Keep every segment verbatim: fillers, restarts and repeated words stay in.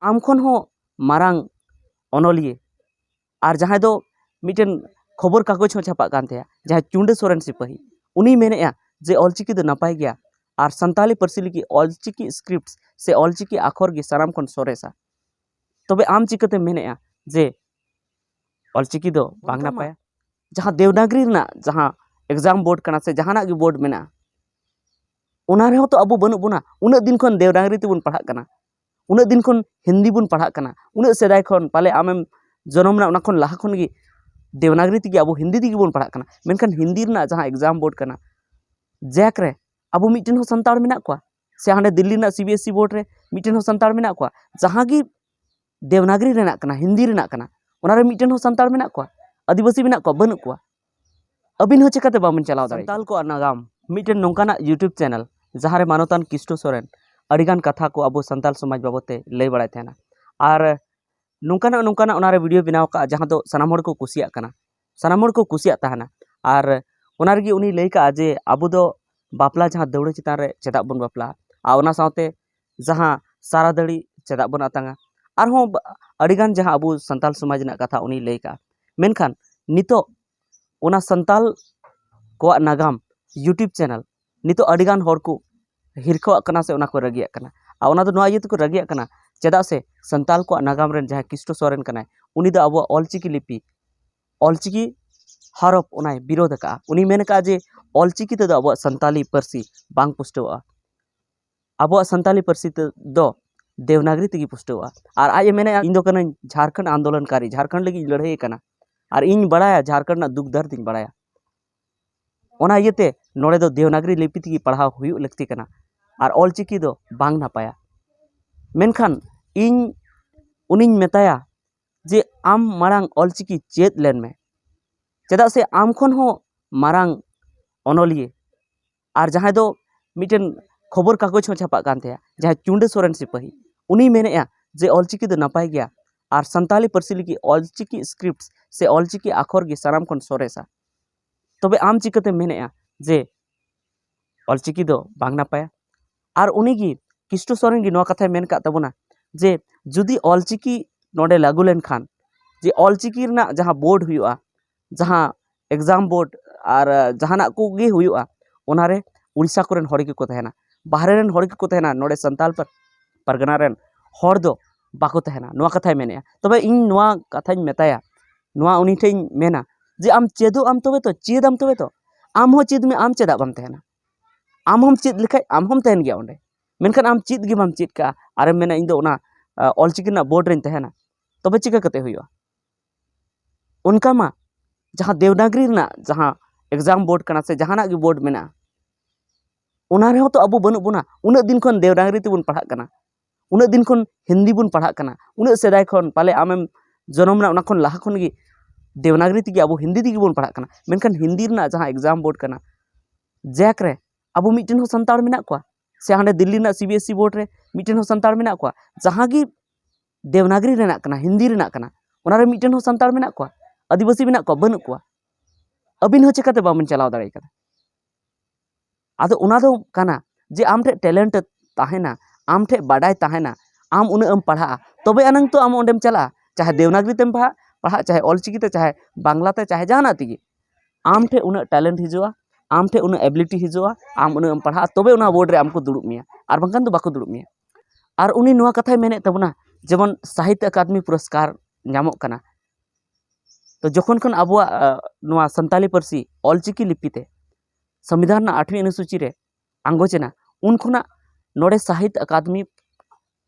ᱟᱢ ᱠᱷᱚᱱ ᱦᱚᱸ ᱢᱟᱨᱟᱝ ᱚᱱᱚᱞᱤᱭᱟᱹ, ᱟᱨ ᱡᱟᱦᱟᱸᱭ ᱫᱚ ᱢᱤᱫᱴᱮᱱ ᱠᱷᱚᱵᱚᱨ ᱠᱟᱜᱚᱡᱽ ᱦᱚᱸ ᱪᱷᱟᱯᱟᱜ ᱠᱟᱱ ᱛᱟᱭᱟ, ᱡᱟᱦᱟᱸᱭ ᱪᱩᱸᱰᱟᱹ ᱥᱚᱨᱮᱱ ᱥᱤᱯᱟᱹᱦᱤ, ᱩᱱᱤᱭ ᱢᱮᱱᱮᱫᱼᱟ ᱡᱮ ᱚᱞᱪᱤᱠᱤ ᱫᱚ ᱱᱟᱯᱟᱭ ᱜᱮᱭᱟ ᱟᱨ ᱥᱟᱱᱛᱟᱞᱤ ᱯᱟᱹᱨᱥᱤ ᱞᱟᱹᱜᱤᱫ ᱚᱞᱪᱤᱠᱤ ᱥᱠᱨᱤᱯᱴ ᱥᱮ ᱚᱞᱪᱤᱠᱤ ᱟᱠᱷᱚᱨ ᱜᱮ ᱥᱟᱱᱟᱢ ᱠᱷᱚᱱ ᱥᱚᱨᱮᱥᱟ᱾ ᱛᱚᱵᱮ ᱟᱢ ᱪᱤᱠᱟᱹᱛᱮᱢ ᱢᱮᱱᱮᱫᱼᱟ ᱡᱮ ᱚᱞᱪᱤᱠᱤ ᱫᱚ ᱵᱟᱝ ᱱᱟᱯᱟᱭᱟ? ᱡᱟᱦᱟᱸ ᱫᱮᱣᱱᱟᱜᱽᱨᱤ ᱨᱮᱱᱟᱜ ᱡᱟᱦᱟᱸ ᱮᱠᱡᱟᱢ ᱵᱳᱨᱰ ᱠᱟᱱᱟ ᱥᱮ ᱡᱟᱦᱟᱱᱟᱜ ᱜᱮ ᱵᱳᱨᱰ ᱢᱮᱱᱟᱜᱼᱟ, ᱚᱱᱟ ᱨᱮᱦᱚᱸ ᱛᱚ ᱟᱵᱚ ᱵᱟᱹᱱᱩᱜ ᱵᱚᱱᱟ᱾ ᱩᱱᱟᱹᱜ ᱫᱤᱱ ᱠᱷᱚᱱ ᱫᱮᱣᱱᱟᱜᱽᱨᱤ ᱛᱮᱵᱚᱱ ᱯᱟᱲᱦᱟᱜ ᱠᱟᱱᱟ, ᱩᱱᱟᱹᱜ ᱫᱤᱱ ᱠᱷᱚᱱ ᱦᱤᱱᱫᱤ ᱵᱚᱱ ᱯᱟᱲᱦᱟᱜ ᱠᱟᱱᱟ, ᱩᱱᱟᱹᱜ ᱥᱮᱫᱟᱭ ᱠᱷᱚᱱ, ᱯᱟᱞᱮ ᱟᱢᱮᱢ ᱡᱚᱱᱚᱢ ᱮᱱᱟ ᱚᱱᱟ ᱠᱷᱚᱱ ᱞᱟᱦᱟ ᱠᱷᱚᱱ ᱜᱮ ᱫᱮᱣᱱᱟᱜᱽᱨᱤ ᱛᱮᱜᱮ ᱟᱵᱚ ᱦᱤᱱᱫᱤ ᱛᱮᱜᱮ ᱵᱚᱱ ᱯᱟᱲᱦᱟᱜ ᱠᱟᱱᱟ᱾ ᱢᱮᱱᱠᱷᱟᱱ ᱦᱤᱱᱫᱤ ᱨᱮᱱᱟᱜ ᱡᱟᱦᱟᱸ ᱮᱠᱡᱟᱢ ᱵᱳᱨᱰ ᱠᱟᱱᱟ, ᱡᱮᱠ ᱨᱮ ᱟᱵᱚ ᱢᱤᱫᱴᱮᱱ ᱦᱚᱸ ᱥᱟᱱᱛᱟᱲ ᱢᱮᱱᱟᱜ ᱠᱚᱣᱟ? ᱥᱮ ᱦᱟᱸᱰᱮ ᱫᱤᱞᱞᱤ ᱨᱮᱱᱟᱜ C B S E board ᱨᱮ ᱢᱤᱫᱴᱮᱱ ᱦᱚᱸ ᱥᱟᱱᱛᱟᱲ ᱢᱮᱱᱟᱜ ᱠᱚᱣᱟ? ᱡᱟᱦᱟᱸ ᱜᱮ ᱫᱮᱣᱱᱟᱜᱽᱨᱤ ᱨᱮᱱᱟᱜ ᱠᱟᱱᱟ, ᱦᱤᱱᱫᱤ ᱨᱮᱱᱟᱜ ᱠᱟᱱᱟ, ᱚᱱᱟᱨᱮ ᱢᱤᱫᱴᱮᱱ ᱦᱚᱸ ᱥᱟᱱᱛᱟᱲ ᱢᱮᱱᱟᱜ ᱠᱚᱣᱟ? ᱟᱹᱫᱤᱵᱟᱹᱥᱤ ᱢᱮᱱᱟᱜ ᱠᱚᱣᱟ? ᱵᱟᱹᱱᱩᱜ ᱠᱚᱣᱟ᱾ ᱟᱹᱵᱤᱱ ᱦᱚᱸ ᱪᱤᱠᱟᱹᱛᱮ ᱵᱟᱵᱤᱱ ᱪᱟᱞᱟᱣ ᱫᱟᱲᱮᱭᱟᱜᱼᱟ? ᱥᱟᱱᱛᱟᱞ ᱠᱚᱣᱟᱜ ᱱᱟᱜᱟᱢ ᱢᱤᱫᱴᱮᱱ ᱱᱚᱝᱠᱟᱱᱟᱜ YouTube ᱪᱮᱱᱮᱞ, ᱡᱟᱦᱟᱸ ᱨᱮ ᱢᱟᱱᱚᱛᱟᱱ ᱠᱤᱥᱴᱳ ᱥᱚᱨᱮᱱ ᱟᱹᱰᱤᱜᱟᱱ ᱠᱟᱛᱷᱟ ᱠᱚ ᱟᱵᱚ ᱥᱟᱱᱛᱟᱞ ᱥᱚᱢᱟᱡᱽ ᱵᱟᱵᱚᱫ ᱛᱮ ᱞᱟᱹᱭ ᱵᱟᱲᱟᱭ ᱛᱟᱦᱮᱱᱟ᱾ ᱟᱨ ᱱᱚᱝᱠᱟᱱᱟᱜ, ᱱᱚᱝᱠᱟᱱᱟᱜ ᱚᱱᱟᱨᱮ ᱵᱷᱤᱰᱤᱭᱳ ᱵᱮᱱᱟᱣ ᱠᱟᱜᱼᱟ, ᱡᱟᱦᱟᱸ ᱫᱚ ᱥᱟᱱᱟᱢ ᱦᱚᱲ ᱠᱚ ᱠᱩᱥᱤᱭᱟᱜ ᱠᱟᱱᱟ, ᱥᱟᱱᱟᱢ ᱦᱚᱲ ᱠᱚ ᱠᱩᱥᱤᱭᱟᱜ ᱛᱟᱦᱮᱱᱟ᱾ ᱟᱨ ᱚᱱᱟ ᱨᱮᱜᱮ ᱩᱱᱤ ᱞᱟᱹᱭ ᱠᱟᱜᱼᱟ ᱡᱮ ᱟᱵᱚ ᱫᱚ ᱵᱟᱯᱞᱟ ᱡᱟᱦᱟᱸ ᱫᱟᱹᱣᱲᱟᱹ ᱪᱮᱛᱟᱱ ᱨᱮ ᱪᱮᱫᱟᱜ ᱵᱚᱱ ᱵᱟᱯᱞᱟᱜᱼᱟ, ᱟᱨ ᱚᱱᱟ ᱥᱟᱶᱛᱮ ᱡᱟᱦᱟᱸ ᱥᱟᱨᱟ ᱫᱟᱹᱲᱤ ᱪᱮᱫᱟᱜ ᱵᱚᱱ ᱟᱛᱟᱝᱟ, ᱟᱨᱦᱚᱸ ᱵᱟ-, ᱟᱹᱰᱤᱜᱟᱱ ᱡᱟᱦᱟᱸ ᱟᱵᱚ ᱥᱟᱱᱛᱟᱞ ᱥᱚᱢᱟᱡᱽ ᱨᱮᱱᱟᱜ ᱠᱟᱛᱷᱟ ᱩᱱᱤᱭ ᱞᱟᱹᱭ ᱠᱟᱜᱼᱟ᱾ ᱢᱮᱱᱠᱷᱟᱱ ᱱᱤᱛᱚᱜ ᱚᱱᱟ ᱥᱟᱱᱛᱟᱞ ᱠᱚᱣᱟᱜ ᱱᱟᱜᱟᱢ YouTube ᱪᱮᱱᱮᱞ ᱱᱤᱛᱚᱜ ᱟᱹᱰᱤᱜᱟᱱ ᱦᱚᱲ ᱠᱚ ᱦᱤᱨᱠᱷᱟᱹᱣᱟᱜ ᱠᱟᱱᱟ ᱥᱮ ᱚᱱᱟ ᱠᱚ ᱨᱟᱹᱜᱤᱭᱟᱜ ᱠᱟᱱᱟ᱾ ᱟᱨ ᱚᱱᱟ ᱫᱚ ᱱᱚᱣᱟ ᱤᱭᱟᱹ ᱛᱮᱠᱚ ᱨᱟᱹᱜᱤᱭᱟᱜ ᱠᱟᱱᱟ, ᱪᱮᱫᱟᱜ ᱥᱮ ᱥᱟᱱᱛᱟᱞ ᱠᱚᱣᱟᱜ ᱱᱟᱜᱟᱢ ᱨᱮᱱ ᱡᱟᱦᱟᱸᱭ ᱠᱤᱥᱴᱳ ᱥᱚᱨᱮᱱ ᱠᱟᱱᱟᱭ, ᱩᱱᱤ ᱫᱚ ᱟᱵᱚᱣᱟᱜ ᱚᱞᱪᱤᱠᱤ ᱞᱤᱯᱤ, ᱚᱞᱪᱤᱠᱤ ᱦᱚᱨᱚᱯ ᱚᱱᱟᱭ ᱵᱤᱨᱳᱫᱷ ᱟᱠᱟᱫᱼᱟ᱾ ᱩᱱᱤ ᱢᱮᱱ ᱟᱠᱟᱫᱼᱟ ᱡᱮ ᱚᱞᱪᱤᱠᱤ ᱛᱮᱫᱚ ᱟᱵᱚᱣᱟᱜ ᱥᱟᱱᱛᱟᱞᱤ ᱯᱟᱹᱨᱥᱤ ᱵᱟᱝ ᱯᱩᱥᱴᱟᱹᱣᱚᱜᱼᱟ, ᱟᱵᱚᱣᱟᱜ ᱥᱟᱱᱛᱟᱞᱤ ᱯᱟᱹᱨᱥᱤ ᱛᱮ-, ᱫᱚ ᱫᱮᱣᱱᱟᱜᱽᱨᱤ ᱛᱮᱜᱮ ᱯᱩᱥᱴᱟᱹᱣᱚᱜᱼᱟ᱾ ᱟᱨ ᱟᱡ ᱮ ᱢᱮᱱᱮᱫᱼᱟ, "ᱤᱧ ᱫᱚ ᱠᱟᱹᱱᱟᱹᱧ ᱡᱷᱟᱲᱠᱷᱚᱸᱰ ᱟᱱᱫᱳᱞᱚᱱᱠᱟᱨᱤ, ᱡᱷᱟᱲᱠᱷᱚᱸᱰ ᱞᱟᱹᱜᱤᱫ ᱤᱧ ᱞᱟᱹᱲᱦᱟᱹᱭ ᱠᱟᱱᱟ, ᱟᱨ ᱤᱧ ᱵᱟᱲᱟᱭᱟ, ᱡᱷᱟᱲᱠᱷᱚᱸᱰ ᱨᱮᱱᱟᱜ ᱫᱩᱠ ᱫᱟᱨᱫ ᱤᱧ ᱵᱟᱲᱟᱭᱟ᱾ ᱚᱱᱟ ᱤᱭᱟᱹᱛᱮ ᱱᱚᱰᱮ ᱫᱚ ᱫᱮᱣᱱᱟᱜᱽᱨᱤ ᱞᱤᱯᱤ ᱛᱮᱜᱮ ᱯᱟᱲᱦᱟᱣ ᱦᱩᱭᱩᱜ ᱞᱟᱹᱠᱛᱤ ᱠᱟᱱᱟ, ᱟᱨ ᱚᱞᱪᱤᱠᱤ ᱫᱚ ᱵᱟᱝ ᱱᱟᱯᱟᱭᱟ᱾" ᱢᱮᱱᱠᱷᱟᱱ ᱤᱧ ᱩᱱᱤᱧ ᱢᱮᱛᱟᱭᱟ ᱡᱮ, "ᱟᱢ ᱢᱟᱲᱟᱝ ᱚᱞᱪᱤᱠᱤ ᱪᱮᱫ ᱞᱮᱱ ᱢᱮ, ᱪᱮᱫᱟᱜ ᱥᱮ ᱟᱢ ᱠᱷᱚᱱ ᱦᱚᱸ ᱢᱟᱨᱟᱝ ᱚᱱᱚᱞᱤᱭᱟᱹ, ᱟᱨ ᱡᱟᱦᱟᱸᱭ ᱫᱚ ᱢᱤᱫᱴᱮᱱ ᱠᱷᱚᱵᱚᱨ ᱠᱟᱜᱚᱡᱽ ᱦᱚᱸ ᱪᱷᱟᱯᱟᱜ ᱠᱟᱱ ᱛᱟᱭᱟ, ᱡᱟᱦᱟᱸᱭ ᱪᱩᱸᱰᱟᱹ ᱥᱚᱨᱮᱱ ᱥᱤᱯᱟᱹᱦᱤ, ᱩᱱᱤᱭ ᱢᱮᱱᱮᱫᱼᱟ ᱡᱮ ᱚᱞᱪᱤᱠᱤ ᱫᱚ ᱱᱟᱯᱟᱭ ᱜᱮᱭᱟ, ᱟᱨ ᱥᱟᱱᱛᱟᱞᱤ ᱯᱟᱹᱨᱥᱤ ᱞᱟᱹᱜᱤᱫ ᱚᱞᱪᱤᱠᱤ ᱥᱠᱨᱤᱯᱴ ᱥᱮ ᱚᱞᱪᱤᱠᱤ ᱟᱠᱷᱚᱨ ᱜᱮ ᱥᱟᱱᱟᱢ ᱠᱷᱚᱱ ᱥᱚᱨᱮᱥᱟ᱾ ᱛᱚᱵᱮ ᱟᱢ ᱪᱤᱠᱟᱹᱛᱮᱢ ᱢᱮᱱᱮᱫᱼᱟ ᱡᱮ ᱚᱞᱪᱤᱠᱤ ᱫᱚ ᱵᱟᱝ ᱱᱟᱯᱟᱭᱟ?" ᱟᱨ ᱩᱱᱤᱜᱮ ᱠᱤᱥᱴᱳ ᱥᱚᱨᱮᱱ ᱜᱮ ᱱᱚᱣᱟ ᱠᱟᱛᱷᱟᱭ ᱢᱮᱱ ᱠᱟᱜ ᱛᱟᱵᱚᱱᱟ ᱡᱮ ᱡᱩᱫᱤ ᱚᱞᱪᱤᱠᱤ ᱱᱚᱰᱮ ᱞᱟᱹᱜᱩ ᱞᱮᱱᱠᱷᱟᱱ, ᱡᱮ ᱚᱞᱪᱤᱠᱤ ᱨᱮᱱᱟᱜ ᱡᱟᱦᱟᱸ ᱵᱳᱨᱰ ᱦᱩᱭᱩᱜᱼᱟ, ᱡᱟᱦᱟᱸ ᱮᱠᱡᱟᱢ ᱵᱳᱨᱰ ᱟᱨ ᱡᱟᱦᱟᱱᱟᱜ ᱠᱚᱜᱮ ᱦᱩᱭᱩᱜᱼᱟ, ᱚᱱᱟᱨᱮ ᱩᱲᱤᱥᱥᱟ ᱠᱚᱨᱮᱱ ᱦᱚᱲ ᱜᱮᱠᱚ ᱛᱟᱦᱮᱱᱟ, ᱵᱟᱦᱨᱮ ᱨᱮᱱ ᱦᱚᱲ ᱜᱮᱠᱚ ᱛᱟᱦᱮᱱᱟ, ᱱᱚᱰᱮ ᱥᱟᱱᱛᱟᱲ ᱯᱟᱨ- ᱯᱟᱨᱜᱟᱱᱟ ᱨᱮᱱ ᱦᱚᱲ ᱫᱚ ᱵᱟᱠᱚ ᱛᱟᱦᱮᱱᱟ᱾ ᱱᱚᱣᱟ ᱠᱟᱛᱷᱟᱭ ᱢᱮᱱᱮᱫᱼᱟ᱾ ᱛᱚᱵᱮ ᱤᱧ ᱱᱚᱣᱟ ᱠᱟᱛᱷᱟᱧ ᱢᱮᱛᱟᱭᱟ, ᱱᱚᱣᱟ ᱩᱱᱤ ᱴᱷᱮᱱ ᱤᱧ ᱢᱮᱱᱟ ᱡᱮ, "ᱟᱢ ᱪᱮᱫᱚᱜ ᱟᱢ ᱛᱚᱵᱮ ᱛᱚ, ᱪᱮᱫ ᱟᱢ ᱛᱚᱵᱮ ᱛᱚ, ᱟᱢ ᱦᱚᱸ ᱪᱮᱫ ᱢᱮ, ᱟᱢ ᱪᱮᱫᱟᱜ ᱵᱟᱢ ᱛᱟᱦᱮᱱᱟ? ᱟᱢ ᱦᱚᱸᱢ ᱪᱮᱫ ᱞᱮᱠᱷᱟᱡ ᱟᱢ ᱦᱚᱸᱢ ᱛᱟᱦᱮᱱ ᱜᱮᱭᱟ ᱚᱸᱰᱮ, ᱢᱮᱱᱠᱷᱟᱱ ᱟᱢ ᱪᱮᱫ ᱜᱮ ᱵᱟᱢ ᱪᱮᱫ ᱠᱟᱜᱼᱟ, ᱟᱨᱮᱢ ᱢᱮᱱᱟ ᱤᱧ ᱫᱚ ᱚᱱᱟ ᱚᱞᱪᱤᱠᱤ ᱨᱮᱱᱟᱜ ᱵᱳᱨᱰ ᱨᱮᱧ ᱛᱟᱦᱮᱱᱟ, ᱛᱚᱵᱮ ᱪᱤᱠᱟ ᱠᱟᱛᱮ ᱦᱩᱭᱩᱜᱼᱟ?" ᱚᱱᱠᱟ ᱢᱟ ᱡᱟᱦᱟᱸ ᱫᱮᱵᱽᱱᱟᱜᱽᱨᱤ ᱨᱮᱱᱟᱜ ᱡᱟᱦᱟᱸ ᱮᱠᱡᱟᱢ ᱵᱳᱨᱰ ᱠᱟᱱᱟ ᱥᱮ ᱡᱟᱦᱟᱱᱟᱜ ᱜᱮ ᱵᱳᱨᱰ ᱢᱮᱱᱟᱜᱼᱟ, ᱚᱱᱟ ᱨᱮᱦᱚᱸ ᱛᱚ ᱟᱵᱚ ᱵᱟᱹᱱᱩᱜ ᱵᱚᱱᱟ᱾ ᱩᱱᱟᱹᱜ ᱫᱤᱱ ᱠᱷᱚᱱ ᱫᱮᱵᱽᱱᱟᱜᱽᱨᱤ ᱛᱮᱵᱚᱱ ᱯᱟᱲᱦᱟᱜ ᱠᱟᱱᱟ, ᱩᱱᱟᱹᱜ ᱫᱤᱱ ᱠᱷᱚᱱ ᱦᱤᱱᱫᱤ ᱵᱚᱱ ᱯᱟᱲᱦᱟᱜ ᱠᱟᱱᱟ, ᱩᱱᱟᱹᱜ ᱥᱮᱫᱟᱭ ᱠᱷᱚᱱ, ᱯᱟᱞᱮ ᱟᱢᱮᱢ ᱡᱚᱱᱚᱢ ᱮᱱᱟ ᱚᱱᱟ ᱠᱷᱚᱱ ᱞᱟᱦᱟ ᱠᱷᱚᱱ ᱜᱮ ᱫᱮᱵᱽᱱᱟᱜᱽᱨᱤ ᱛᱮᱜᱮ ᱟᱵᱚ ᱦᱤᱱᱫᱤ ᱛᱮᱜᱮ ᱵᱚᱱ ᱯᱟᱲᱦᱟᱜ ᱠᱟᱱᱟ, ᱢᱮᱱᱠᱷᱟᱱ ᱦᱤᱱᱫᱤ ᱨᱮᱱᱟᱜ ᱡᱟᱦᱟᱸ ᱮᱠᱡᱟᱢ ᱵᱳᱨᱰ ᱠᱟᱱᱟ, ᱡᱮᱠ ᱨᱮ ᱟᱵᱚ ᱢᱤᱫᱴᱮᱱ ᱦᱚᱸ ᱥᱟᱱᱛᱟᱲ ᱢᱮᱱᱟᱜ ᱠᱚᱣᱟ? ᱥᱮ ᱦᱟᱸᱰᱮ ᱫᱤᱞᱞᱤ ᱨᱮᱱᱟᱜ C B S E board ᱨᱮ ᱢᱤᱫᱴᱮᱱ ᱦᱚᱸ ᱥᱟᱱᱛᱟᱲ ᱢᱮᱱᱟᱜ ᱠᱚᱣᱟ? ᱡᱟᱦᱟᱸ ᱜᱮ ᱫᱮᱵᱽᱱᱟᱜᱽᱨᱤ ᱨᱮᱱᱟᱜ ᱠᱟᱱᱟ, ᱦᱤᱱᱫᱤ ᱨᱮᱱᱟᱜ ᱠᱟᱱᱟ, ᱚᱱᱟ ᱨᱮ ᱢᱤᱫᱴᱮᱱ ᱦᱚᱸ ᱥᱟᱱᱛᱟᱲ ᱢᱮᱱᱟᱜ ᱠᱚᱣᱟ? ᱟᱹᱫᱤᱵᱟᱹᱥᱤ ᱢᱮᱱᱟᱜ ᱠᱚᱣᱟ? ᱵᱟᱹᱱᱩᱜ ᱠᱚᱣᱟ᱾ ᱟᱹᱵᱤᱱ ᱦᱚᱸ ᱪᱤᱠᱟᱹᱛᱮ ᱵᱟᱵᱤᱱ ᱪᱟᱞᱟᱣ ᱫᱟᱲᱮ ᱠᱟᱫᱟ? ᱟᱫᱚ ᱚᱱᱟ ᱫᱚ ᱠᱟᱱᱟ ᱡᱮ ᱟᱢ ᱴᱷᱮᱱ ᱴᱮᱞᱮᱱᱴ ᱛᱟᱦᱮᱱᱟ, ᱟᱢ ᱴᱷᱮᱱ ᱵᱟᱰᱟᱭ ᱛᱟᱦᱮᱱᱟ, ᱟᱢ ᱩᱱᱟᱹᱜ ᱮᱢ ᱯᱟᱲᱦᱟᱜᱼᱟ, ᱛᱚᱵᱮ ᱟᱱᱟᱝ ᱛᱚ ᱟᱢ ᱚᱸᱰᱮᱢ ᱪᱟᱞᱟᱜᱼᱟ᱾ ᱪᱟᱦᱮ ᱫᱮᱵᱽᱱᱟᱜᱽᱨᱤ ᱛᱮᱢ ᱯᱟᱲᱦᱟᱜ, ᱯᱟᱲᱦᱟᱜ, ᱪᱟᱦᱮ ᱚᱞᱪᱤᱠᱤ ᱛᱮ, ᱪᱟᱦᱮ ᱵᱟᱝᱞᱟ ᱛᱮ, ᱪᱟᱦᱮ ᱡᱟᱦᱟᱱᱟᱜ ᱛᱮᱜᱮ, ᱟᱢ ᱴᱷᱮᱱ ᱩᱱᱟᱹᱜ ᱴᱮᱞᱮᱱᱴ ᱦᱤᱡᱩᱜᱼᱟ, ᱟᱢ ᱴᱷᱮᱱ ᱩᱱᱟᱹᱜ ᱮᱵᱤᱞᱤᱴᱤ ᱦᱤᱡᱩᱜᱼᱟ, ᱟᱢ ᱩᱱᱟᱹᱜ ᱮᱢ ᱯᱟᱲᱦᱟᱜᱼᱟ, ᱛᱚᱵᱮ ᱚᱱᱟ ᱵᱳᱨᱰ ᱨᱮ ᱟᱢ ᱠᱚ ᱫᱩᱲᱩᱵ ᱢᱮᱭᱟ, ᱟᱨ ᱵᱟᱝᱠᱷᱟᱱ ᱫᱚ ᱵᱟᱠᱚ ᱫᱩᱲᱩᱵ ᱢᱮᱭᱟ᱾ ᱟᱨ ᱩᱱᱤ ᱱᱚᱣᱟ ᱠᱟᱛᱷᱟᱭ ᱢᱮᱱᱮᱫ ᱛᱟᱵᱚᱱᱟ, ᱡᱮᱢᱚᱱ ᱥᱟᱦᱤᱛᱛᱚ ᱟᱠᱟᱫᱮᱢᱤ ᱯᱩᱨᱚᱥᱠᱟᱨ ᱧᱟᱢᱚᱜ ᱠᱟᱱᱟ, ᱛᱚ ᱡᱚᱠᱷᱚᱱ ᱠᱷᱚᱱ ᱟᱵᱚᱣᱟᱜ, ᱟᱸ, ᱱᱚᱣᱟ ᱥᱟᱱᱛᱟᱞᱤ ᱯᱟᱹᱨᱥᱤ ᱚᱞᱪᱤᱠᱤ ᱞᱤᱯᱤ ᱛᱮ ᱥᱚᱝᱵᱤᱫᱷᱟᱱ ᱨᱮᱱᱟᱜ ᱟᱴᱷᱣᱤ ᱚᱱᱩᱥᱩᱪᱤ ᱨᱮ ᱟᱸᱜᱚᱪ ᱮᱱᱟ, ᱩᱱ ᱠᱷᱚᱱᱟᱜ ᱱᱚᱰᱮ ᱥᱟᱦᱤᱛ ᱟᱠᱟᱫᱮᱢᱤ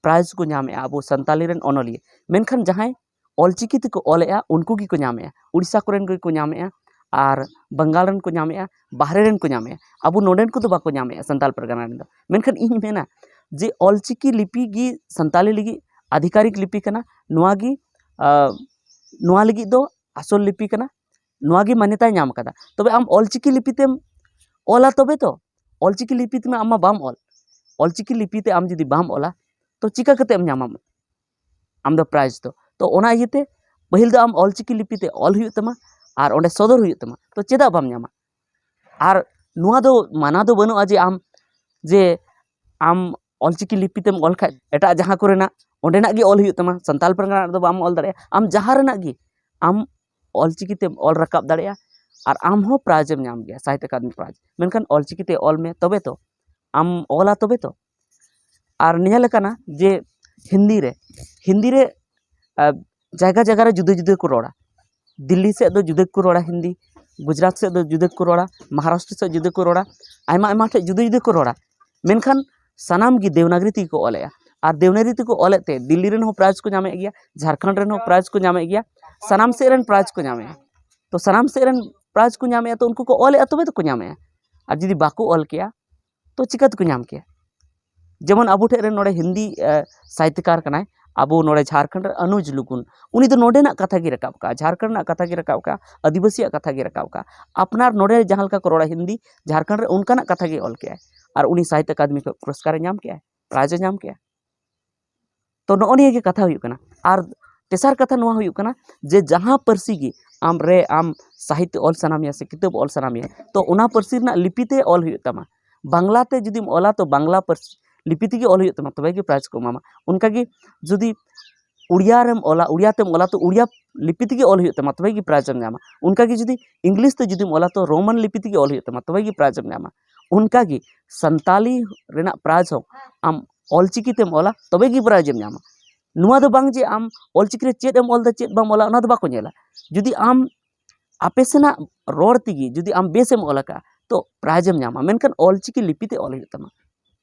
ᱯᱨᱟᱭᱤᱡᱽ ᱠᱚ ᱧᱟᱢᱮᱜᱼᱟ ᱟᱵᱚ ᱥᱟᱱᱛᱟᱞᱤ ᱨᱮᱱ ᱚᱱᱚᱞᱤᱭᱟᱹ᱾ ᱢᱮᱱᱠᱷᱟᱱ ᱡᱟᱦᱟᱸᱭ ᱚᱞᱪᱤᱠᱤ ᱛᱮᱠᱚ ᱚᱞᱮᱜᱼᱟ, ᱩᱱᱠᱩ ᱜᱮᱠᱚ ᱧᱟᱢᱮᱜᱼᱟ, ᱩᱲᱤᱥᱥᱟ ᱠᱚᱨᱮᱱ ᱜᱮᱠᱚ ᱧᱟᱢᱮᱜᱼᱟ, ᱟᱨ ᱵᱟᱝᱜᱟᱞ ᱨᱮᱱ ᱠᱚ ᱧᱟᱢᱮᱜᱼᱟ, ᱵᱟᱦᱨᱮ ᱨᱮᱱ ᱠᱚ ᱧᱟᱢᱮᱜᱼᱟ᱾ ᱟᱵᱚ ᱱᱚᱰᱮᱱ ᱠᱚᱫᱚ ᱵᱟᱠᱚ ᱧᱟᱢᱮᱜᱼᱟ ᱥᱟᱱᱛᱟᱞ ᱯᱟᱨᱜᱟᱱᱟ ᱨᱮᱱ ᱫᱚ᱾ ᱢᱮᱱᱠᱷᱟᱱ ᱤᱧ ᱢᱮᱱᱟ ᱡᱮ ᱚᱞᱪᱤᱠᱤ ᱞᱤᱯᱤ ᱜᱮ ᱥᱟᱱᱛᱟᱞᱤ ᱞᱟᱹᱜᱤᱫ ᱟᱫᱷᱤᱠᱟᱨᱤᱠ ᱞᱤᱯᱤ ᱠᱟᱱᱟ, ᱱᱚᱣᱟ ᱜᱮ, ᱟᱸ, ᱱᱚᱣᱟ ᱞᱟᱹᱜᱤᱫ ᱫᱚ ᱟᱥᱚᱞ ᱞᱤᱯᱤ ᱠᱟᱱᱟ, ᱱᱚᱣᱟ ᱜᱮ ᱢᱟᱱᱭᱚᱛᱟᱭ ᱧᱟᱢ ᱟᱠᱟᱫᱟ᱾ ᱛᱚᱵᱮ ᱟᱢ ᱚᱞᱪᱤᱠᱤ ᱞᱤᱯᱤ ᱛᱮᱢ ᱚᱞᱟ ᱛᱚᱵᱮ ᱛᱚ, ᱚᱞᱪᱤᱠᱤ ᱞᱤᱯᱤ ᱛᱮᱢᱟ ᱟᱢ ᱢᱟ ᱵᱟᱢ ᱚᱞ, ᱚᱞᱪᱤᱠᱤ ᱞᱤᱯᱤ ᱛᱮ ᱟᱢ ᱡᱩᱫᱤ ᱵᱟᱢ ᱚᱞᱟ, ᱛᱚ ᱪᱤᱠᱟ ᱠᱟᱛᱮ ᱮᱢ ᱧᱟᱢᱟ ᱟᱢ ᱫᱚ ᱯᱨᱟᱭᱤᱡᱽ ᱫᱚ? ᱛᱚ ᱚᱱᱟ ᱤᱭᱟᱹᱛᱮ ᱯᱟᱹᱦᱤᱞ ᱫᱚ ᱟᱢ ᱚᱞᱪᱤᱠᱤ ᱞᱤᱯᱤ ᱛᱮ ᱚᱞ ᱦᱩᱭᱩᱜ ᱛᱟᱢᱟ, ᱟᱨ ᱚᱸᱰᱮ ᱥᱚᱫᱚᱨ ᱦᱩᱭᱩᱜ ᱛᱟᱢᱟ᱾ ᱛᱚ ᱪᱮᱫᱟᱜ ᱵᱟᱢ ᱧᱟᱢᱟ? ᱟᱨ ᱱᱚᱣᱟ ᱫᱚ ᱢᱟᱱᱟ ᱫᱚ ᱵᱟᱹᱱᱩᱜᱼᱟ ᱡᱮ ᱟᱢ, ᱡᱮ ᱟᱢ ᱚᱞᱪᱤᱠᱤ ᱞᱤᱯᱤ ᱛᱮᱢ ᱚᱞ ᱠᱷᱟᱡ, ᱮᱴᱟᱜ ᱡᱟᱦᱟᱸ ᱠᱚᱨᱮᱱᱟᱜ, ᱚᱸᱰᱮᱱᱟᱜ ᱜᱮ ᱚᱞ ᱦᱩᱭᱩᱜ ᱛᱟᱢᱟ᱾ ᱥᱟᱱᱛᱟᱲ ᱯᱟᱨᱜᱟᱱᱟ ᱨᱮᱫᱚ ᱵᱟᱢ ᱚᱞ ᱫᱟᱲᱮᱭᱟᱜᱼᱟ᱾ ᱟᱢ ᱡᱟᱦᱟᱸ ᱨᱮᱱᱟᱜ ᱜᱮ, ᱟᱢ ᱚᱞᱪᱤᱠᱤ ᱛᱮᱢ ᱚᱞ ᱨᱟᱠᱟᱵ ᱫᱟᱲᱮᱭᱟᱜᱼᱟ ᱟᱨ ᱟᱢ ᱦᱚᱸ ᱯᱨᱟᱭᱤᱡᱽ ᱮᱢ ᱧᱟᱢ ᱜᱮᱭᱟ, ᱥᱟᱦᱤᱛᱛᱚ ᱟᱠᱟᱫᱮᱢᱤ ᱯᱨᱟᱭᱤᱡᱽ᱾ ᱢᱮᱱᱠᱷᱟᱱ ᱚᱞᱪᱤᱠᱤ ᱛᱮ ᱚᱞ ᱢᱮ, ᱛᱚᱵᱮ ᱛᱚ ᱟᱢ ᱚᱞᱟ, ᱛᱚᱵᱮ ᱛᱚ᱾ ᱟᱨ ᱧᱮᱞ ᱟᱠᱟᱱᱟ ᱡᱮ ᱦᱤᱱᱫᱤ ᱨᱮ, ᱦᱤᱱᱫᱤ ᱨᱮ, ᱟᱨ ᱡᱟᱭᱜᱟ ᱡᱟᱭᱜᱟ ᱨᱮ ᱡᱩᱫᱟᱹ ᱡᱩᱫᱟᱹ ᱠᱚ ᱨᱚᱲᱟ᱾ ᱫᱤᱞᱞᱤ ᱥᱮᱫ ᱫᱚ ᱡᱩᱫᱟᱹ ᱜᱮᱠᱚ ᱨᱚᱲᱟ ᱦᱤᱱᱫᱤ, ᱜᱩᱡᱽᱨᱟᱴ ᱥᱮᱫ ᱫᱚ ᱡᱩᱫᱟᱹ ᱜᱮᱠᱚ ᱨᱚᱲᱟ, ᱢᱚᱦᱟᱨᱟᱥᱴᱨᱚ ᱥᱮᱫ ᱡᱩᱫᱟᱹ ᱜᱮᱠᱚ ᱨᱚᱲᱟ, ᱟᱭᱢᱟ ᱟᱭᱢᱟ ᱴᱷᱮᱡ ᱡᱩᱫᱟᱹ ᱡᱩᱫᱟᱹ ᱠᱚ ᱨᱚᱲᱟ᱾ ᱢᱮᱱᱠᱷᱟᱱ ᱥᱟᱱᱟᱢ ᱜᱮ ᱫᱮᱣᱱᱟᱜᱽᱨᱤ ᱛᱮᱜᱮ ᱠᱚ ᱚᱞᱮᱜᱼᱟ᱾ ᱟᱨ ᱫᱮᱣᱱᱟᱜᱽᱨᱤ ᱛᱮᱠᱚ ᱚᱞᱮᱫ ᱛᱮ ᱫᱤᱞᱞᱤ ᱨᱮᱱ ᱦᱚᱸ ᱯᱨᱟᱭᱤᱡᱽ ᱠᱚ ᱧᱟᱢᱮᱫ ᱜᱮᱭᱟ, ᱡᱷᱟᱲᱠᱷᱚᱸᱰ ᱨᱮᱱ ᱦᱚᱸ ᱯᱨᱟᱭᱤᱡᱽ ᱠᱚ ᱧᱟᱢᱮᱫ ᱜᱮᱭᱟ, ᱥᱟᱱᱟᱢ ᱥᱮᱫ ᱨᱮᱱ ᱯᱨᱟᱭᱤᱡᱽ ᱠᱚ ᱧᱟᱢᱮᱫᱼᱟ᱾ ᱛᱚ ᱥᱟᱱᱟᱢ ᱥᱮᱫ ᱨᱮᱱ ᱯᱨᱟᱭᱤᱡᱽ ᱠᱚ ᱧᱟᱢᱮᱫᱼᱟ, ᱛᱚ ᱩᱱᱠᱩ ᱠᱚ ᱚᱞᱮᱜᱼᱟ, ᱛᱚᱵᱮ ᱛᱚᱠᱚ ᱧᱟᱢᱮᱜᱼᱟ᱾ ᱟᱨ ᱡᱩᱫᱤ ᱵᱟᱠᱚ ᱚᱞ ᱠᱮᱭᱟ, ᱛᱚ ᱪᱤᱠᱟ ᱛᱮᱠᱚ ᱧᱟᱢ ᱠᱮᱭᱟ? ᱡᱮᱢᱚᱱ ᱟᱵᱚ ᱴᱷᱮᱱ ᱨᱮᱱ ᱱᱚᱰᱮ ᱦᱤᱱᱫᱤ, ᱮ, ᱥᱟᱦᱤᱛᱭᱚᱠᱟᱨ ᱠᱟᱱᱟᱭ, ᱟᱵᱚ ᱱᱚᱰᱮ ᱡᱷᱟᱲᱠᱷᱚᱸᱰ ᱨᱮ ᱚᱱᱩᱡᱽ ᱞᱩᱜᱩᱱ, ᱩᱱᱤ ᱫᱚ ᱱᱚᱰᱮᱱᱟᱜ ᱠᱟᱛᱷᱟ ᱜᱮ ᱨᱟᱠᱟᱵ ᱠᱟᱜᱼᱟ, ᱡᱷᱟᱲᱠᱷᱚᱸᱰ ᱨᱮᱱᱟᱜ ᱠᱟᱛᱷᱟ ᱜᱮ ᱨᱟᱠᱟᱵ ᱠᱟᱜᱼᱟ, ᱟᱹᱫᱤᱵᱟᱹᱥᱤᱭᱟᱜ ᱠᱟᱛᱷᱟ ᱜᱮ ᱨᱟᱠᱟᱵ ᱠᱟᱜᱼᱟ᱾ ᱟᱯᱱᱟᱨ ᱱᱚᱰᱮ ᱡᱟᱦᱟᱸ ᱞᱮᱠᱟ ᱠᱚ ᱨᱚᱲᱟ ᱦᱤᱱᱫᱤ, ᱡᱷᱟᱲᱠᱷᱚᱸᱰ ᱨᱮ ᱚᱱᱠᱟᱱᱟᱜ ᱠᱟᱛᱷᱟ ᱜᱮ ᱚᱞ ᱠᱮᱜᱼᱟᱭ, ᱟᱨ ᱩᱱᱤ ᱥᱟᱦᱤᱛᱭᱚ ᱟᱠᱟᱫᱮᱢᱤ ᱠᱷᱚᱱ ᱯᱩᱨᱚᱥᱠᱟᱨᱮ ᱧᱟᱢ ᱠᱮᱜᱼᱟᱭ, ᱯᱨᱟᱭᱤᱡᱽ ᱮ ᱧᱟᱢ ᱠᱮᱜᱼᱟᱭ᱾ ᱛᱚ ᱱᱚᱜᱼᱚ ᱱᱤᱭᱟᱹ ᱜᱮ ᱠᱟᱛᱷᱟ ᱦᱩᱭᱩᱜ ᱠᱟᱱᱟ᱾ ᱟᱨ ᱛᱮᱥᱟᱨ ᱠᱟᱛᱷᱟ ᱱᱚᱣᱟ ᱦᱩᱭᱩᱜ ᱠᱟᱱᱟ ᱡᱮ ᱡᱟᱦᱟᱸ ᱯᱟᱹᱨᱥᱤ ᱜᱮ ᱟᱢ ᱨᱮ, ᱟᱢ ᱥᱟᱦᱤᱛᱭᱚ ᱚᱞ ᱥᱟᱱᱟ ᱢᱮᱭᱟ ᱥᱮ ᱠᱤᱛᱟᱹᱵ ᱚᱞ ᱥᱟᱱᱟ ᱢᱮᱭᱟ, ᱛᱚ ᱚᱱᱟ ᱯᱟᱹᱨᱥᱤ ᱨᱮᱱᱟᱜ ᱞᱤᱯᱤ ᱛᱮ ᱚᱞ ᱦᱩᱭᱩᱜ ᱛᱟᱢᱟ᱾ ᱵᱟᱝᱞᱟ ᱛᱮ ᱡᱩᱫᱤᱢ ᱚᱞᱟ, ᱛᱚ ᱵᱟᱝᱞᱟ ᱯᱟᱹᱨᱥᱤ ᱞᱤᱯᱤ ᱛᱮᱜᱮ ᱚᱞ ᱦᱩᱭᱩᱜ ᱛᱟᱢᱟ, ᱛᱚᱵᱮ ᱜᱮ ᱯᱨᱟᱭᱤᱡᱽ ᱠᱚ ᱮᱢᱟᱢᱟ᱾ ᱚᱱᱠᱟᱜᱮ ᱡᱩᱫᱤ ᱩᱲᱤᱭᱟ ᱨᱮᱢ ᱚᱞᱟ, ᱩᱲᱤᱭᱟ ᱛᱮᱢ ᱚᱞᱟ, ᱛᱚ ᱩᱲᱤᱭᱟ ᱞᱤᱯᱤ ᱛᱮᱜᱮ ᱚᱞ ᱦᱩᱭᱩᱜ ᱛᱟᱢᱟ, ᱛᱚᱵᱮ ᱜᱮ ᱯᱨᱟᱭᱤᱡᱽ ᱮᱢ ᱧᱟᱢᱟ᱾ ᱚᱱᱠᱟᱜᱮ ᱡᱩᱫᱤ ᱤᱝᱞᱤᱥ ᱛᱮ ᱡᱩᱫᱤᱢ ᱚᱞᱟ, ᱛᱚ ᱨᱳᱢᱟᱱ ᱞᱤᱯᱤ ᱛᱮᱜᱮ ᱚᱞ ᱦᱩᱭᱩᱜ ᱛᱟᱢᱟ, ᱛᱚᱵᱮ ᱜᱮ ᱯᱨᱟᱭᱤᱡᱽ ᱮᱢ ᱧᱟᱢᱟ᱾ ᱚᱱᱠᱟᱜᱮ ᱥᱟᱱᱛᱟᱞᱤ ᱨᱮᱱᱟᱜ ᱯᱨᱟᱭᱤᱡᱽ ᱦᱚᱸ ᱟᱢ ᱚᱞᱪᱤᱠᱤ ᱛᱮᱢ ᱚᱞᱟ, ᱛᱚᱵᱮ ᱜᱮ ᱯᱨᱟᱭᱤᱡᱽ ᱮᱢ ᱧᱟᱢᱟ᱾ ᱱᱚᱣᱟ ᱫᱚ ᱵᱟᱝ ᱡᱮ ᱟᱢ ᱚᱞᱪᱤᱠᱤ ᱨᱮ ᱪᱮᱫ ᱮᱢ ᱚᱞ ᱮᱫᱟ, ᱪᱮᱫ ᱵᱟᱢ ᱚᱞᱟ, ᱚᱱᱟ ᱫᱚ ᱵᱟᱠᱚ ᱧᱮᱞᱟ᱾ ᱡᱩᱫᱤ ᱟᱢ ᱟᱯᱮ ᱥᱮᱱᱟᱜ ᱨᱚᱲ ᱛᱮᱜᱮ ᱡᱩᱫᱤ ᱟᱢ ᱵᱮᱥ ᱮᱢ ᱚᱞ ᱟᱠᱟᱫᱼᱟ, ᱛᱚ ᱯᱨᱟᱭᱤᱡᱽ ᱮᱢ ᱧᱟᱢᱟ, ᱢᱮᱱᱠᱷᱟᱱ ᱚᱞᱪᱤᱠᱤ ᱞᱤᱯᱤ ᱛᱮ ᱚᱞ ᱦᱩᱭᱩᱜ ᱛᱟᱢᱟ᱾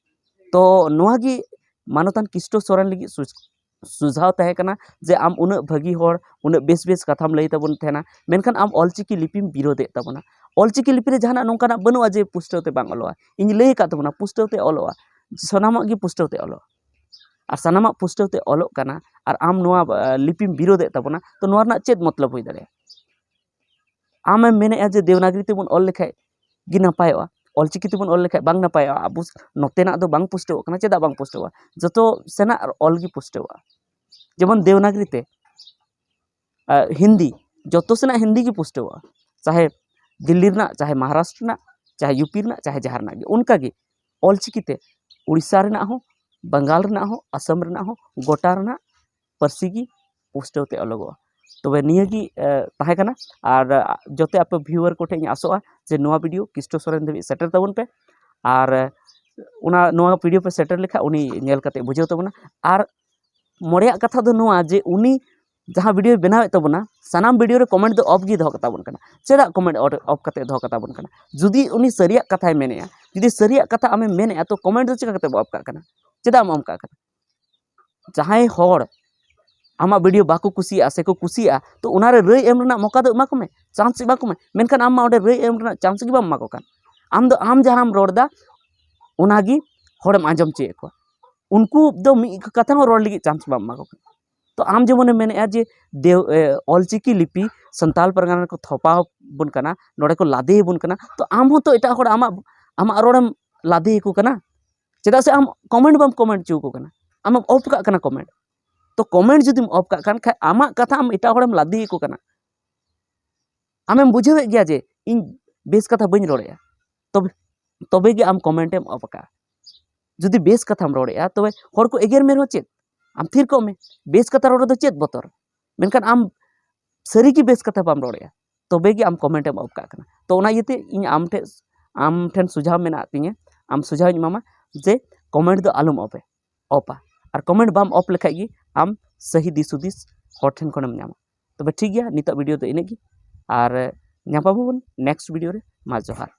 ᱛᱚ ᱱᱚᱣᱟ ᱜᱮ ᱢᱟᱱᱚᱛᱟᱱ ᱠᱤᱥᱴᱚ ᱥᱚᱨᱮᱱ ᱞᱟᱹᱜᱤᱫ ᱥᱩᱡ-, ᱥᱩᱡᱷᱟᱣ ᱛᱟᱦᱮᱸ ᱠᱟᱱᱟ ᱡᱮ ᱟᱢ ᱩᱱᱟᱹᱜ ᱵᱷᱟᱹᱜᱤ ᱦᱚᱲ, ᱩᱱᱟᱹᱜ ᱵᱮᱥ ᱵᱮᱥ ᱠᱟᱛᱷᱟᱢ ᱞᱟᱹᱭ ᱛᱟᱵᱚᱱ ᱛᱟᱦᱮᱱᱟ, ᱢᱮᱱᱠᱷᱟᱱ ᱟᱢ ᱚᱞᱪᱤᱠᱤ ᱞᱤᱯᱤᱢ ᱵᱤᱨᱳᱫᱮᱫ ᱛᱟᱵᱚᱱᱟ᱾ ᱚᱞᱪᱤᱠᱤ ᱞᱤᱯᱤ ᱨᱮ ᱡᱟᱦᱟᱱᱟᱜ ᱱᱚᱝᱠᱟᱱᱟᱜ ᱵᱟᱹᱱᱩᱜᱼᱟ ᱡᱮ ᱯᱩᱥᱴᱟᱹᱣ ᱛᱮ ᱵᱟᱝ ᱚᱞᱚᱜᱼᱟ᱾ ᱤᱧ ᱞᱟᱹᱭ ᱟᱠᱟᱫ ᱛᱟᱵᱚᱱᱟ, ᱯᱩᱥᱴᱟᱹᱣ ᱛᱮ ᱚᱞᱚᱜᱼᱟ, ᱥᱟᱱᱟᱢᱟᱜ ᱜᱮ ᱯᱩᱥᱴᱟᱹᱣ ᱛᱮ ᱚᱞᱚᱜᱼᱟ᱾ ᱟᱨ ᱥᱟᱱᱟᱢᱟᱜ ᱯᱩᱥᱴᱟᱹᱣ ᱛᱮ ᱚᱞᱚᱜ ᱠᱟᱱᱟ, ᱟᱨ ᱟᱢ ᱱᱚᱣᱟ, ᱟ, ᱞᱤᱯᱤᱢ ᱵᱤᱨᱳᱫᱮᱫ ᱛᱟᱵᱚᱱᱟ, ᱛᱚ ᱱᱚᱣᱟ ᱨᱮᱱᱟᱜ ᱪᱮᱫ ᱢᱚᱛᱞᱚᱵ ᱦᱩᱭ ᱫᱟᱲᱮᱭᱟᱜᱼᱟ? ᱟᱢᱮᱢ ᱢᱮᱱᱮᱫᱼᱟ ᱡᱮ ᱫᱮᱵᱽᱱᱟᱜᱽᱨᱤ ᱛᱮᱵᱚᱱ ᱚᱞ ᱞᱮᱠᱷᱟᱡ ᱜᱮ ᱱᱟᱯᱟᱭᱚᱜᱼᱟ, ᱚᱞᱪᱤᱠᱤ ᱛᱮᱵᱚᱱ ᱚᱞ ᱞᱮᱠᱷᱟᱡ ᱵᱟᱝ ᱱᱟᱯᱟᱭᱚᱜᱼᱟ? ᱟᱵᱚ ᱱᱚᱛᱮᱱᱟᱜ ᱫᱚ ᱵᱟᱝ ᱯᱩᱥᱴᱟᱹᱣᱚᱜ ᱠᱟᱱᱟ, ᱪᱮᱫᱟᱜ ᱵᱟᱝ ᱯᱩᱥᱴᱟᱹᱣᱚᱜᱼᱟ? ᱡᱚᱛᱚ ᱥᱮᱱᱟᱜ ᱚᱞ ᱜᱮ ᱯᱩᱥᱴᱟᱹᱣᱚᱜᱼᱟ᱾ ᱡᱮᱢᱚᱱ ᱫᱮᱵᱽᱱᱟᱜᱽᱨᱤ ᱛᱮ, ᱟᱨ ᱦᱤᱱᱫᱤ, ᱡᱚᱛᱚ ᱥᱮᱱᱟᱜ ᱦᱤᱱᱫᱤ ᱜᱮ ᱯᱩᱥᱴᱟᱹᱣᱚᱜᱼᱟ, ᱪᱟᱦᱮ ᱫᱤᱞᱞᱤ ᱨᱮᱱᱟᱜ, ᱪᱟᱦᱮ ᱢᱚᱦᱟᱨᱟᱥᱴᱨᱚ ᱨᱮᱱᱟᱜ, ᱪᱟᱦᱮ ᱭᱩ ᱯᱤ ᱨᱮᱱᱟᱜ, ᱪᱟᱦᱮ ᱡᱟᱦᱟᱸ ᱨᱮᱱᱟᱜ ᱜᱮ᱾ ᱚᱱᱠᱟᱜᱮ ᱚᱞᱪᱤᱠᱤ ᱛᱮ ᱩᱲᱤᱥᱥᱟ ᱨᱮᱱᱟᱜ ᱦᱚᱸ ᱵᱟᱝᱜᱟᱞ ᱨᱮᱱᱟᱜ ᱦᱚᱸ, ᱟᱥᱟᱢ ᱨᱮᱱᱟᱜ ᱦᱚᱸ, ᱜᱚᱴᱟ ᱨᱮᱱᱟᱜ ᱯᱟᱹᱨᱥᱤ ᱜᱮ ᱯᱩᱥᱴᱟᱹᱣ ᱛᱮ ᱚᱞᱚᱜᱚᱜᱼᱟ᱾ ᱛᱚᱵᱮ ᱱᱤᱭᱟᱹ ᱜᱮ ᱮ, ᱛᱟᱦᱮᱸ ᱠᱟᱱᱟ᱾ ᱟᱨ ᱟ, ᱡᱚᱛᱚ ᱟᱯᱮ ᱵᱷᱤᱭᱩᱣᱟᱨ ᱠᱚᱴᱷᱮᱱ ᱤᱧ ᱟᱥᱚᱜᱼᱟ ᱡᱮ ᱱᱚᱣᱟ ᱵᱷᱤᱰᱤᱭᱳ ᱠᱤᱥᱴᱳ ᱥᱚᱨᱮᱱ ᱫᱷᱟᱹᱵᱤᱡ ᱥᱮᱴᱮᱨ ᱛᱟᱵᱚᱱ ᱯᱮ᱾ ᱟᱨ ᱮ, ᱚᱱᱟ ᱱᱚᱣᱟ ᱵᱷᱤᱰᱤᱭᱳ ᱯᱮ ᱥᱮᱴᱮᱨ ᱞᱮᱠᱷᱟᱱ ᱩᱱᱤ ᱧᱮᱞ ᱠᱟᱛᱮ ᱵᱩᱡᱷᱟᱹᱣ ᱛᱟᱵᱚᱱᱟ᱾ ᱟᱨ ᱢᱚᱬᱮᱭᱟᱜ ᱠᱟᱛᱷᱟ ᱫᱚ ᱱᱚᱣᱟ ᱡᱮ ᱩᱱᱤ ᱡᱟᱦᱟᱸ ᱵᱷᱤᱰᱤᱭᱳᱭ ᱵᱮᱱᱟᱣᱮᱫ ᱛᱟᱵᱚᱱᱟ, ᱥᱟᱱᱟᱢ ᱵᱷᱤᱰᱤᱭᱳ ᱨᱮ ᱠᱚᱢᱮᱱᱴ ᱫᱚ ᱚᱯᱷ ᱜᱮ ᱫᱚᱦᱚ ᱠᱟᱛᱟ ᱵᱚᱱ ᱠᱟᱱᱟ᱾ ᱪᱮᱫᱟᱜ ᱠᱚᱢᱮᱱᱴ ᱚᱯᱷ ᱠᱟᱛᱮ ᱫᱚᱦᱚ ᱠᱟᱛᱟ ᱵᱚᱱ ᱠᱟᱱᱟ? ᱡᱩᱫᱤ ᱩᱱᱤ ᱥᱟᱹᱨᱤᱭᱟᱜ ᱠᱟᱛᱷᱟᱭ ᱢᱮᱱᱮᱫᱼᱟ, ᱡᱩᱫᱤ ᱥᱟᱹᱨᱤᱭᱟᱜ ᱠᱟᱛᱷᱟ ᱟᱢᱮᱢ ᱢᱮᱱᱮᱫᱼᱟ, ᱛᱚ ᱠᱚᱢᱮᱱᱴ ᱫᱚ ᱪᱮᱠᱟ ᱠᱟᱛᱮ ᱵᱚ ᱚᱯᱷ ᱠᱟᱜ ᱠᱟᱱᱟ? ᱪᱮᱫᱟᱜ ᱮᱢ ᱚᱯᱷ ᱠᱟᱜ ᱠᱟᱱᱟ? ᱡᱟᱦᱟᱸᱭ ᱦᱚᱲ ᱟᱢᱟᱜ ᱵᱷᱤᱰᱤᱭᱳ ᱵᱟᱠᱚ ᱠᱩᱥᱤᱭᱟᱜᱼᱟ ᱥᱮᱠᱚ ᱠᱩᱥᱤᱭᱟᱜᱼᱟ, ᱛᱚ ᱚᱱᱟᱨᱮ ᱨᱟᱹᱭ ᱮᱢ ᱨᱮᱱᱟᱜ ᱢᱚᱠᱟ ᱫᱚ ᱮᱢᱟ ᱠᱚᱢᱮ, ᱪᱟᱱᱥ ᱮᱢᱟ ᱠᱚᱢᱮ᱾ ᱢᱮᱱᱠᱷᱟᱱ ᱟᱢ ᱢᱟ ᱚᱸᱰᱮ ᱨᱟᱹᱭ ᱮᱢ ᱨᱮᱱᱟᱜ ᱪᱟᱱᱥ ᱜᱮ ᱵᱟᱢ ᱮᱢᱟ ᱠᱚ ᱠᱟᱱ᱾ ᱟᱢ ᱫᱚ ᱟᱢ ᱡᱟᱦᱟᱸᱢ ᱨᱚᱲ ᱮᱫᱟ, ᱚᱱᱟᱜᱮ ᱦᱚᱲᱮᱢ ᱟᱸᱡᱚᱢ ᱦᱚᱪᱚᱭᱮᱫ ᱠᱚᱣᱟ᱾ ᱩᱱᱠᱩ ᱫᱚ ᱢᱤᱫ ᱠᱟᱛᱷᱟ ᱦᱚᱸ ᱨᱚᱲ ᱞᱟᱹᱜᱤᱫ ᱪᱟᱱᱥ ᱵᱟᱢ ᱮᱢᱟ ᱠᱚ ᱠᱟᱱᱟ᱾ ᱛᱚ ᱟᱢ ᱡᱮᱢᱚᱱᱮᱢ ᱢᱮᱱᱮᱫᱼᱟ ᱡᱮ ᱫᱮᱣ-, ᱮ, ᱚᱞᱪᱤᱠᱤ ᱞᱤᱯᱤ ᱥᱟᱱᱛᱟᱲ ᱯᱟᱨᱜᱟᱱᱟ ᱨᱮᱠᱚ ᱛᱷᱚᱯᱟᱣ ᱵᱚᱱ ᱠᱟᱱᱟ, ᱱᱚᱰᱮ ᱠᱚ ᱞᱟᱫᱮ ᱟᱵᱚᱱ ᱠᱟᱱᱟ, ᱛᱚ ᱟᱢ ᱦᱚᱸᱛᱚ ᱮᱴᱟᱜ ᱦᱚᱲ ᱟᱢᱟᱜ, ᱟᱢᱟᱜ ᱨᱚᱲᱮᱢ ᱞᱟᱫᱮ ᱟᱠᱚ ᱠᱟᱱᱟ᱾ ᱪᱮᱫᱟᱜ ᱥᱮ ᱟᱢ ᱠᱚᱢᱮᱱᱴ ᱵᱟᱢ ᱠᱚᱢᱮᱱᱴ ᱦᱚᱪᱚ ᱟᱠᱚ ᱠᱟᱱᱟ, ᱟᱢᱮᱢ ᱚᱯᱷ ᱠᱟᱜ ᱠᱟᱱᱟ ᱠᱚᱢᱮᱱᱴ᱾ ᱛᱚ ᱠᱚᱢᱮᱱᱴ ᱡᱩᱫᱤᱢ ᱚᱯᱷ ᱠᱟᱜ ᱠᱷᱟᱱ, ᱠᱷᱟᱡ ᱟᱢᱟᱜ ᱠᱟᱛᱷᱟ ᱟᱢ ᱮᱴᱟᱜ ᱦᱚᱲᱮᱢ ᱞᱟᱫᱮ ᱟᱠᱚ ᱠᱟᱱᱟ᱾ ᱟᱢᱮᱢ ᱵᱩᱡᱷᱟᱹᱣᱮᱫ ᱜᱮᱭᱟ ᱡᱮ ᱤᱧ ᱵᱮᱥ ᱠᱟᱛᱷᱟ ᱵᱟᱹᱧ ᱨᱚᱲᱮᱫᱼᱟ, ᱛᱚᱵᱮ, ᱛᱚᱵᱮ ᱜᱮ ᱟᱢ ᱠᱚᱢᱮᱱᱴ ᱮᱢ ᱚᱯᱷ ᱠᱟᱜᱼᱟ᱾ ᱡᱩᱫᱤ ᱵᱮᱥ ᱠᱟᱛᱷᱟᱢ ᱨᱚᱲᱮᱫᱼᱟ, ᱛᱚᱵᱮ ᱦᱚᱲ ᱠᱚ ᱮᱜᱮᱨ ᱢᱮ ᱨᱮᱦᱚᱸ ᱪᱮᱫ? ᱟᱢ ᱛᱷᱤᱨ ᱠᱚᱜ ᱢᱮ᱾ ᱵᱮᱥ ᱠᱟᱛᱷᱟ ᱨᱚᱲ ᱨᱮᱫᱚ ᱪᱮᱫ ᱵᱚᱛᱚᱨ? ᱢᱮᱱᱠᱷᱟᱱ ᱟᱢ ᱥᱟᱹᱨᱤ ᱜᱮ ᱵᱮᱥ ᱠᱟᱛᱷᱟ ᱵᱟᱢ ᱨᱚᱲᱮᱫᱼᱟ, ᱛᱚᱵᱮ ᱜᱮ ᱟᱢ ᱠᱚᱢᱮᱱᱴ ᱮᱢ ᱚᱯᱷ ᱠᱟᱜ ᱠᱟᱱᱟ᱾ ᱛᱚ ᱚᱱᱟ ᱤᱭᱟᱹᱛᱮ ᱤᱧ ᱟᱢ ᱴᱷᱮᱱ, ᱟᱢ ᱴᱷᱮᱱ ᱥᱩᱡᱷᱟᱣ ᱢᱮᱱᱟᱜ ᱛᱤᱧᱟᱹ, ᱟᱢ ᱥᱩᱡᱷᱟᱣ ᱤᱧ ᱮᱢᱟᱢᱟ ᱡᱮ ᱠᱚᱢᱮᱱᱴ ᱫᱚ ᱟᱞᱚᱢ ᱚᱯᱷ ᱮ, ᱚᱯᱷᱟ᱾ ᱟᱨ ᱠᱚᱢᱮᱱᱴ ᱵᱟᱢ ᱚᱯᱷ ᱞᱮᱠᱷᱟᱡ ᱜᱮ ᱟᱢ ᱥᱟᱹᱦᱤ ᱫᱤᱥ ᱦᱩᱫᱤᱥ ᱦᱚᱲ ᱴᱷᱮᱱ ᱠᱷᱚᱱᱮᱢ ᱧᱟᱢᱟ᱾ ᱛᱚᱵᱮ ᱴᱷᱤᱠ ᱜᱮᱭᱟ, ᱱᱤᱛᱚᱜ ᱵᱷᱤᱰᱤᱭᱳ ᱫᱚ ᱤᱱᱟᱹᱜ ᱜᱮ, ᱟᱨ ᱧᱟᱯᱟᱢ ᱟᱵᱚᱱ ᱱᱮᱠᱥᱴ ᱵᱷᱤᱰᱤᱭᱳ ᱨᱮ᱾ ᱢᱟ ᱡᱚᱦᱟᱨ᱾